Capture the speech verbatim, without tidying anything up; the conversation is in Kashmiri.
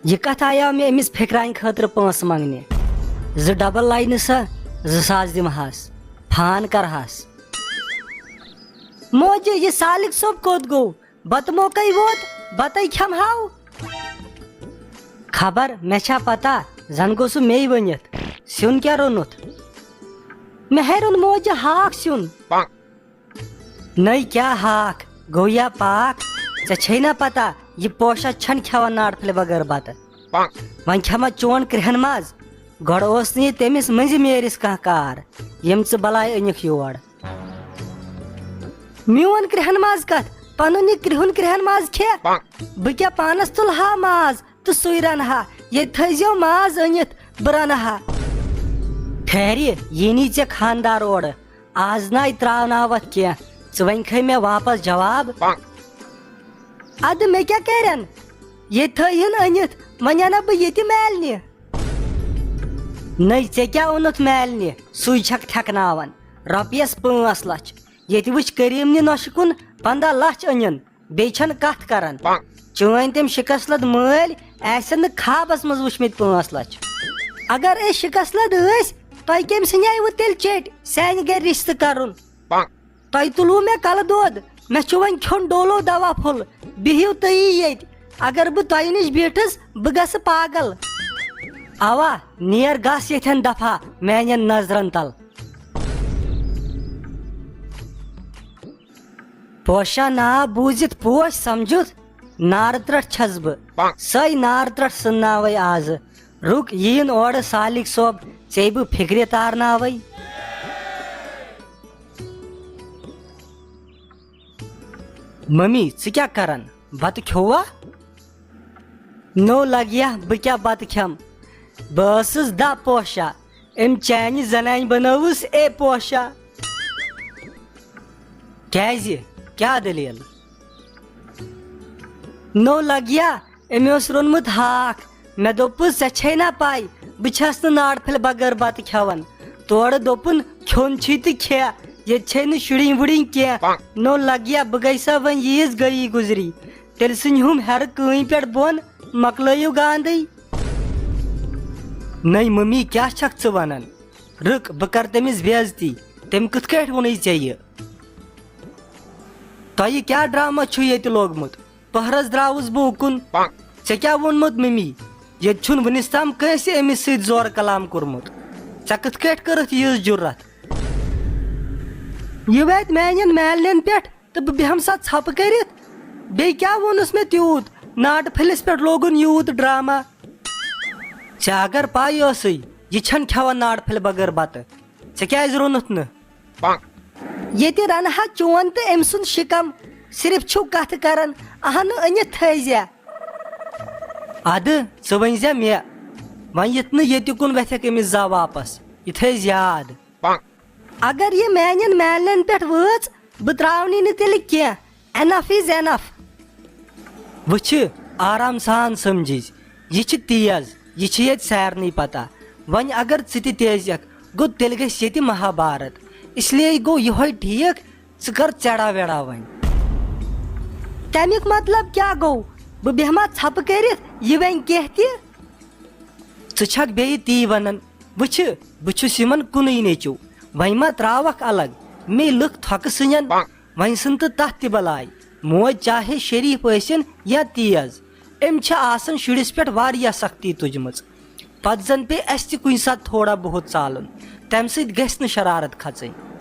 یہِ کتھ آیاو مےٚ أمِس پھِکرانہِ خٲطرٕ پونٛسہٕ منٛگنہِ۔ زٕ ڈبل لاینہٕ سا، زٕ ساس دِمہٕ ہس، فان کرہس۔ موجہِ، یہِ سالِک صٲب کوٚت گوٚو؟ بتہٕ موقعے ووت، بتے کھٮ۪مہاو۔ خبر مےٚ چھا پتہ، زن گوٚو سُہ مے ؤنِتھ۔ سیُن کیٛاہ روٚنُتھ؟ مےٚ ہے روٚن موجہِ ہاکھ سیُن۔ نٔے کیٛاہ ہاکھ؟ گوٚو یا پاکھ؟ ژےٚ چھے نا پتہ، یہِ پوشا چھَنہٕ کھٮ۪وان ناٹہٕ پھلہِ بغٲر بتہٕ؟ وۄنۍ کھٮ۪مہ چون کرٛہن ماز؟ گۄڈٕ اوس نہٕ یہِ تٔمِس مٔنٛزِ میرِس کانٛہہ کار، ییٚمۍ ژٕ بلاے أنِکھ یور۔ میون کرٛہن ماز کتھ؟ پنُن یہِ کرٛہُن کرٛہن ماز کھے۔ بہٕ کیٛاہ پانس تُلہٕ ہا ماز تہٕ سُے رنہٕ ہا؟ ییٚتہِ تھٲیزیو ماز أنِتھ، بہٕ رنہٕ ہا۔ خیرِ، یی نی ژےٚ خاندار اورٕ۔ آز ناے تراوناوتھ کینٛہہ، ژٕ وۄنۍ کھے مےٚ واپس جواب۔ ادٕ مےٚ کیٛاہ کرن؟ ییٚتہِ تھٲیِن أنِتھ، وۄنۍ انہ بہٕ ییٚتہِ میلنہِ۔ نٔے، ژےٚ کیٛاہ اوٚنُتھ میلنہِ؟ سُے چھکھ تھٮ۪کناوان۔ رۄپیس پانٛژھ لچھ۔ ییٚتہِ وٕچھ کریم نہِ نۄشہِ کُن پنٛداہ لچھ أنِن۔ بیٚیہِ چھَنہٕ کَتھ کران۔ چٲنۍ تِم شِکَس لَد مٲلۍ آسن نہٕ خابَس منٛز وٕچھمٕتۍ پانٛژھ لَچھ۔ اگر أسۍ شِکَس لَد ٲسۍ، تۄہہِ کٔمۍ سٕنٛدِ آیہِ وۄنۍ تیٚلہِ چیٚٹۍ سانہِ گَرِ رِشتہٕ کَرُن؟ تۄہہِ تُلوٕ مےٚ کَلہٕ دود، مےٚ چھُ وۄنۍ کھیوٚن ڈولو دوا پھوٚل۔ بِہِو تُہی ییٚتہِ، اگر بہٕ تۄہہِ نِش بیٖٹھٕس، بہٕ گژھٕ پاگل۔ اوا، نیر گژھ ییٚتھٮ۪ن دفعہ میانٮ۪ن نظرن تل۔ پوشا ناو بوٗزِتھ پوش سمجُتھ، نارٕ ترٛٹھ چھَس بہٕ۔ سۄے نارٕ ترٛٹھ سٕنناوَے آزٕ۔ رُک، یِیِن اورٕ سالِک صٲب، ژےٚ بہٕ فِکرِ تارناوَے۔ ممی، ژٕ کیٛاہ کران؟ بتہٕ کھیوٚوا؟ نو لگیا، بہٕ کیٛاہ بتہٕ کھٮ۪م؟ بہٕ ٲسٕس دَ پوشا، أمۍ چانہِ زنانہِ بنٲوٕس اے پوشا۔ کیٛازِ؟ کیٛاہ دٔلیٖل؟ نو لگیا، أمۍ اوس روٚنمُت ہاکھ۔ مےٚ دوٚپُس، "ژےٚ چھے نا پَے، بہٕ چھَس نہٕ ناٹہٕ پھلہِ بغٲر بتہٕ کھٮ۪وان۔" تورٕ دوٚپُن، "کھیوٚن چھُے تہٕ کھےٚ، ییٚتہِ چھے نہٕ شُرِنۍ وُرِنۍ کینٛہہ۔" نو لگیا، بہٕ گٔے سا وۄنۍ ییٖژ گٔیی گُزری۔ تیٚلہِ ژھٕنہِ ہُم ہیرٕ کٲنۍ پٮ۪ٹھ بۄن، مۄکلٲیِو گاندٕے۔ نٔے مٔمی، کیٛاہ چھکھ ژٕ ونان؟ رٕک، بہٕ کرٕ تٔمِس بے عزتی۔ تٔمۍ کِتھ کٲٹھۍ ووٚنُے ژےٚ یہِ؟ تۄہہِ کیٛاہ ڈرامہ چھُ ییٚتہِ لوگمُت؟ پٔہرس درٛاوُس بہٕ اُکُن۔ ژےٚ کیٛاہ ووٚنمُت مٔمی؟ ییٚتہِ چھُنہٕ وُنِس تام کٲنٛسہِ أمِس سۭتۍ زورٕ کلام کوٚرمُت۔ ژےٚ کِتھ کٲٹھۍ کٔرٕتھ یِژھ جُرت؟ یہِ واتہِ میانٮ۪ن میلنٮ۪ن پٮ۪ٹھ تہٕ بہٕ بیٚہمہٕ سا ژھۄپہٕ کٔرِتھ؟ بیٚیہِ کیٛاہ ووٚنُس مےٚ تیوٗت؟ ناٹہٕ پھٔلِس پٮ۪ٹھ لوگُن یوٗت ڈرامہ۔ ژےٚ اگر پَے ٲسٕے، یہِ چھَنہٕ کھٮ۪وان ناٹہٕ پھٔلۍ بغٲر بَتہٕ۔ ژےٚ کیٛازِ روٚنُتھ نہٕ؟ ییٚتہِ رَنہٕ ہا چون تہٕ أمۍ سُنٛد شِکَم، صرف چھِو کَتھٕ کَران، اَہنہٕ أنِتھ تھٲیزِ۔ اَدٕ ژٕ ؤنۍزِ مےٚ، وۄنۍ یِتھ نہٕ ییٚتہِ کُن وٮ۪تھٮ۪کھ أمِس زا واپَس، یہِ تھٲیزِ یاد۔ اگر یہِ میانٮ۪ن میلنٮ۪ن پٮ۪ٹھ وٲژ، بہٕ تراونٕے نہٕ تیٚلہِ کینٛہہ۔ Enough is enough۔ وٕچھِ، آرام سان سمجھِز، یہِ چھِ تیز، یہِ چھِ ییٚتہِ سارنٕے پتہ۔ وۄنۍ اگر ژٕ تہِ تیز یکھ، گوٚو تیٚلہِ گژھِ ییٚتہِ مہابھارت۔ اس لیے گوٚو یِہوٚے ٹھیٖک، ژٕ کر ژیڑا ویڑا وۄنۍ۔ تمیُک مطلب کیٛاہ گوٚو؟ بہٕ بیٚہما ژھپہٕ کٔرِتھ، یہِ وۄنۍ کینٛہہ تہِ؟ ژٕ چھکھ بیٚیہِ تی ونان۔ وٕچھِ، بہٕ چھُس یِمن کُنُے نیٚچو۔ وۄنۍ ما تراوکھ الگ؟ مے لُکھ تھۄکہٕ سٕنٛدٮ۪ن۔ وۄنۍ سٕن تہٕ تتھ تہِ بلاے۔ موج چاہے شریف ٲسِن یا تیز، أمۍ چھِ آسان شُرِس پٮ۪ٹھ واریاہ سختی تُجمٕژ۔ پتہٕ زن پیٚیہِ اسہِ تہِ کُنہِ ساتہٕ تھوڑا بہت ژالُن۔ تمہِ سۭتۍ گژھِ نہٕ شرارت کھژٕنۍ۔